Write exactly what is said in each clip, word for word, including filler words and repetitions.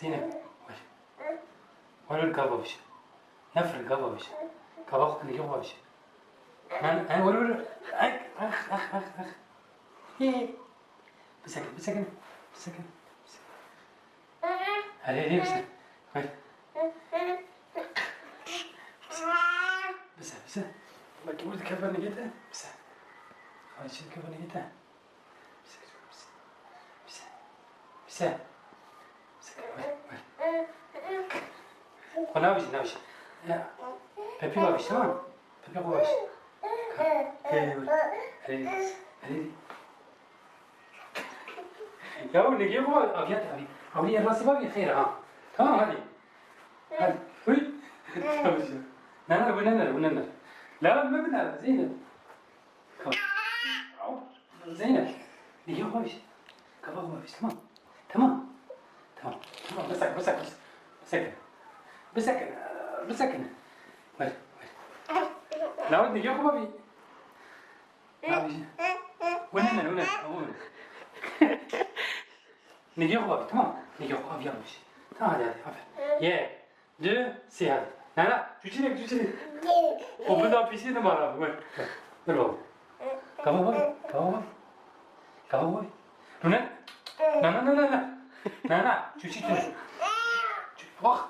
Zeynep, wer. Wer, wer, gava bişe. Nefir, gava bişe. Gava xwe nigê xwe bişe. Nan, en, wer, wer. Ak, ak, ak, ak, ak. Hê. Bisekin, bisekin, bisekin, bisekin. Hadi, hadi, bisekin. Wer. Bise, bise. Belki burada kefer nigê te. Bise. Hadi, şimdi kefer nigê te. Bise, bise. Bise. Bise. Bise, ver, ver. Xwe navêjî, navêjî. Ya. Pepî bavêj, tamam. Pepî xwe bavêj. Ka. Hey, hey, hey. Hey, hey. Ya, bu ne diyor bu? Abi, yat abi. Abi, ya, nasıl bak ya, hayır ha. Tamam, hadi. Hadi. Uy. Tamam, şey. Nana, bu ne, bu ne? La, bu ne, Zeynep? Zeynep, nigê xwe bavêj. Gava xwe bavêj, tamam. Tamam. Tamam. Tamam, bisekin, bisekin, bisekin. Bisekin, bisekin. Ver, ver. Lawit, nigê xwe bavêj. Bavêj. Wene ne, wene, wene. Nigê xwe bavêj, tamam. Nigê xwe bavêj, yanlış. Tamam, hadi, hadi, aferin. Ye. Du, sê, hadi. Nana, çûçînek, çûçînek. O bida pîsê de mara. Wer, wer. Wer baba. Gava baba, gava baba. Gava baba. Rune. Nana, nana, nana. Nana, çûçî tune. Çû-, oh.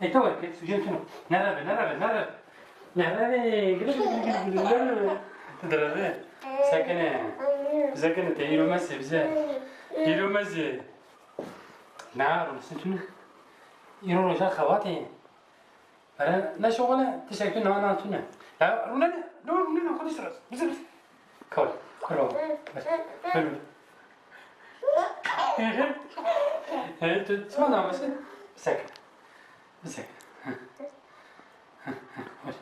Ê, te wer kir, sucê tune. Nereve, nereve, nereve. Nereve, gülü, gülü, gülü, gülü, nereve. Direve. Sekene. Sekene, te îro mezê bize. Îro mezê. Na, rûniştin tune. Îro roja xebatê. Mere ne şoxole, tiştek tu na, na tune. Ya, rûne ne? No, rûne ne, xwe dişiras. Bize, bize. Kol, kol baba. Ver, ver, ver. Hey, tu, çima namazı? Bisek. Bisek. Hı. Hı, hı, ver.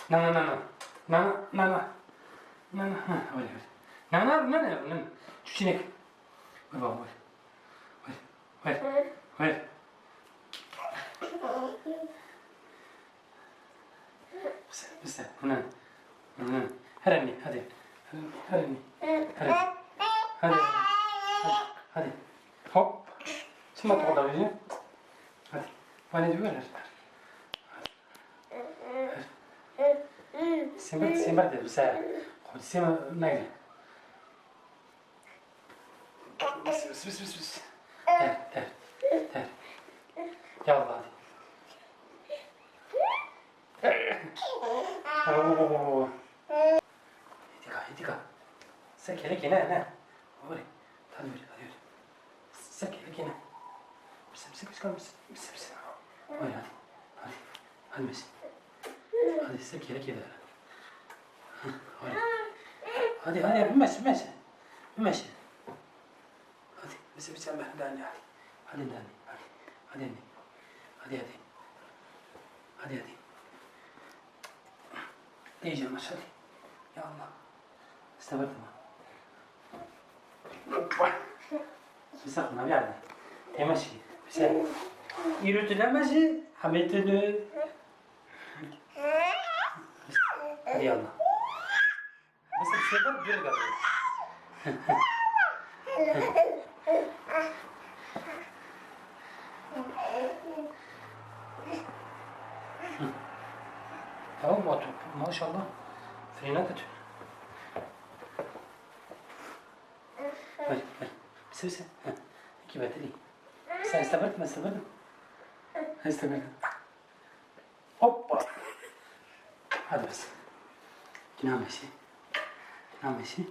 Na, na, na, na. Na, na, na, na. Na, na, ha, ver, ver. Na, na, rûne ne, rûne ne. Çûçînek. Ver baba, ver. Ver. Ver. Ver. Bise, bise. Hınan. Hınan. Hereni, hadi. Hereni. Hereni. Hadi. Hadi. Hadi. Hop. Çima tu orada bizi? Hadi. Bana diyor ver. Sember, sember de bise. Hadi sember ne? Bis, bis, bis, bis, bis. Ter, ter, ter. Ya Allah, hadi. Oo. Hadi ka, hadi ka. Sen kere kene, ne? Hadi. Hadi, hadi, hadi. Sen kere kene. Bismillah, bismillah, bismillah. Hadi, hadi. Hadi. Hadi, bismillah. Hadi, sen kere kere. Hadi. Hadi, hadi, bilmez, bilmez. Bilmez. Hadi, bismillah, sen ben de hadi. Hadi, hadi, hadi. Hadi, hadi. Hadi, hadi. Hadi, hadi. Diyeceğim aşağı. Ya Allah. Isteverdim ha. Hoppa. Bisa xwe navî erdê. Tême şî. Bisa. Îro tu neme jî, hemê tu nû. Hadi Allah. Bisa, bisa, dur, dur, dur. Tamam, otur. Maşallah. Frene tut. Ver, ver. Bisa, bisa. Heh. İki bateri. Sen istebirdin, istebirdin. Istebirdin. Hoppa. Hadi bas. Kina meşi. Kina meşi.